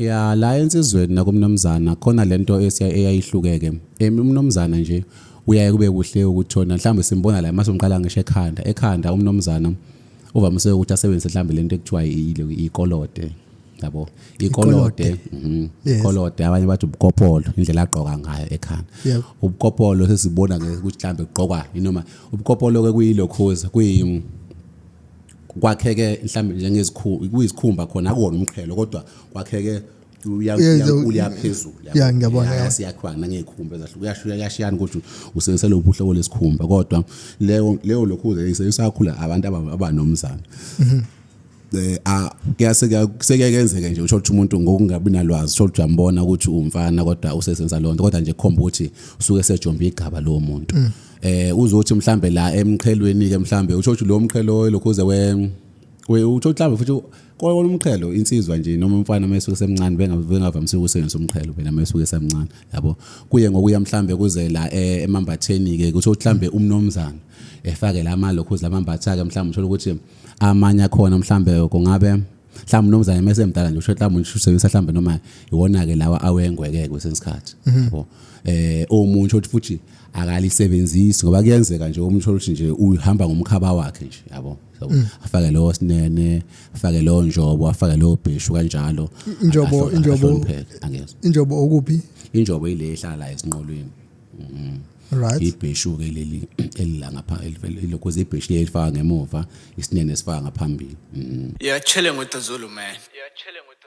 Ya, la ensizweni nakumnumzana khona lento eyayihlukeke. Umnumzana nje uyaye kube kuhle ukuthi thona mhlawumbe simbona la mase umqala ngisho ekhanda. Ekhanda umnumzana uvamise ukuthi asebenzise mhlawumbe lento ekuthiwa ikolode. Yabo, ikolode. Ikolode, abanye bathi ubukopolo, indlela agqoka ngayo ekhanda. Ubukopolo sesibona ukuthi mhlawumbe kugqokwa noma ubukopolo ke kuyilokhuza kuyi kwakheke mhlambe njengezikhumba, kuyisikhumba khona, akuwona umqhelo, kodwa kwakheke uyankulu yaphezulu. Yeah, ngiyabona, yeah. Siyakhiwa nangezikhumba ezahlukene, kuyashiyana ukuthi usebenzisa lophi uhlobo lesikhumba, kodwa leyo lokhuza isakhula abantu abanomzana. Kuyase sekuyenzeke nje uthola ukuthi umuntu ngokungabi nalwazi, uthola ukuthi uyambona ukuthi umfana kodwa usesenza lonto, kodwa nje kukhomba ukuthi usuke sejomba igaba lowo muntu. Uzothi mhlambe la emqhelweni ke, mhlambe uthola ukuthi lo mqhelo lokhuze we uthola mhlambe futhi kona umqhelo insizwa nje noma umfana mesuke semncane bengavamisi ukusebenzisa umqhelo phela mesuke semncane, yabo. Kuye ngokuya mhlambe kuze la emambatheni ke, kuthiwa mhlambe umnomzana efake la malokhuze lamambatha ke, mhlambe uthola ukuthi amanye akhona mhlambe kungabe mhlawumbe umnumzane mase emdala nje, usho mhlawumbe usebenzisa mhlawumbe noma iwona ke lawa awengwekeke kwesinye isikhathi, yabo. Omunye uthi futhi akalisebenzisi ngoba kuyenzeka nje umuntu uthi nje uhamba ngomkhaba wakhe nje, yabo. So afake lo sinene, afake lo njobo, afake lo bheshu kanjalo. Injobo. Angezwa. Injobo okuphi? Injobo ile ehlala esinqolweni. Ibheshu ke leli elila ngapha, ilokhu ibheshu lelifaka ngemuva, isinene sifaka ngaphambili. You're chilling with the Zulu man. You're chilling with